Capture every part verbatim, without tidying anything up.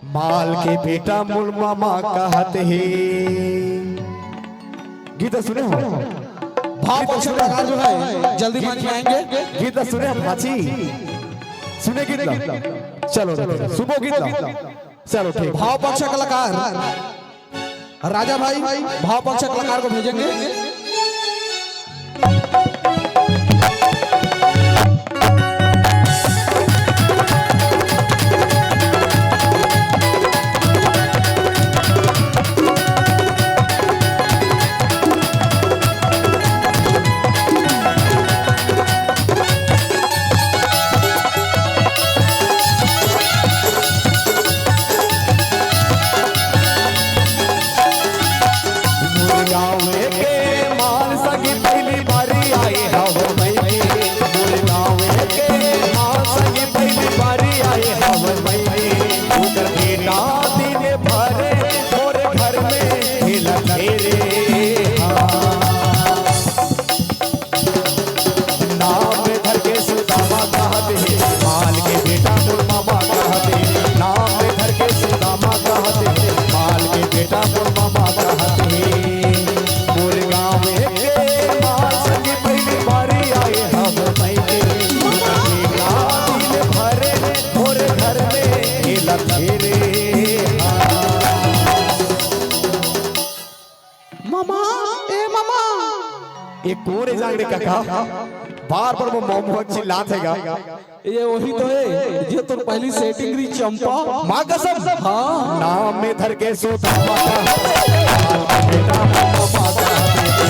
माल के बेटा मोर मामा कहत हे। गीत सुने हो? भाव पक्ष कलाकार जो है, जल्दी मंच में आएंगे। गीत सुने हो, भाची? सुने गीत ला। चलो, सुबह गीत ला। चलो, ठीक। भाव पक्ष कलाकार राजा भाई, भाव पक्ष कलाकार को भेजेंगे। मुरगांव के माल संगी पहली बारी आए हव मई। मुरगांव के माल संगी पहली बारी आए हव मई। उकर बेटा दिन भरे मोर घर में खेलत हे रे। हाँ। नाम धर के सुदामा कहत हे, माल के बेटा मोर मामा कहत हे। नाम धर के सुदामा कहत हे, माल के बेटा मोर मामा कहत हे। मोर गाँव के माल संगी पहली बारी आए हव मई के। बेटा दिन भरे मोर घर में खेलत हे रे। मामा, ए मामा। ये कोन हे जांगड़े कका? बार बार वो मोमो चिल्लात हे गा। ये वही तो है, जो तोर पहली सेटिंग रही चंपा। माँ कसम। हाँ। नाम में धर के सोता माता। बेटा मामा का।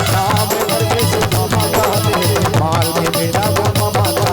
नाम में धर के सोता माता। माल के बेटा मामा का।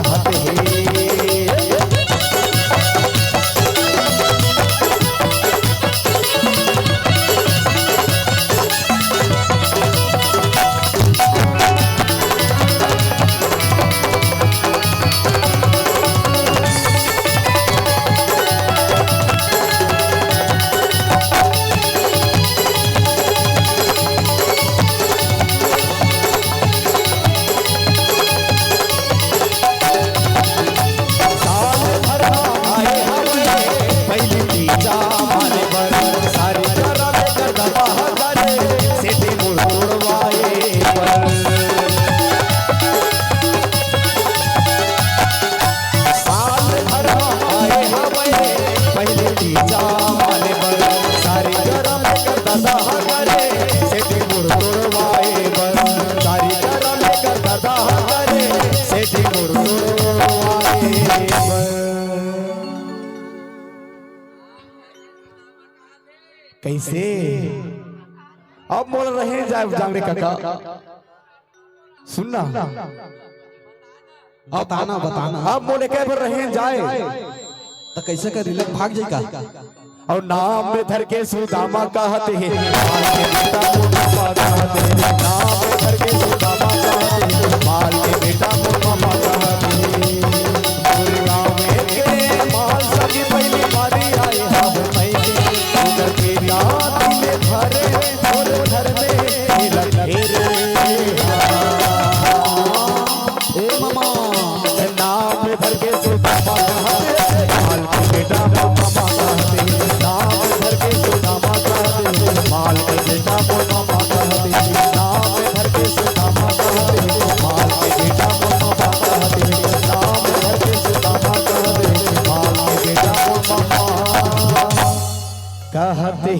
कैसे? अब मोला रहे जाए जांगड़े कका। सुनना। बताना, बताना। अब मोला कहे बर रहे जाए। त कैसे करी, लग भाग जाई का? अउ नाम में धर के सुदामा कहत हे। नाम में धर के सुदामा कहत हे। माल के बेटा मोर मामा कहत हे। मोर गाँव में के माल संगी पहली बारी आए हव मई के। उधर के रात में भरे मोर घर में लगे रे। ए मामा। नाम धर के सुदामा कहते, माल के बेटा मोर मामा कहते। नाम धर के सुदामा कहते, माल के बेटा मोर मामा कहते। नाम धर के सुदामा कहते, माल के बेटा मोर मामा कहते। नाम धर के सुदामा कहते, माल के बेटा मोर मामा कहते।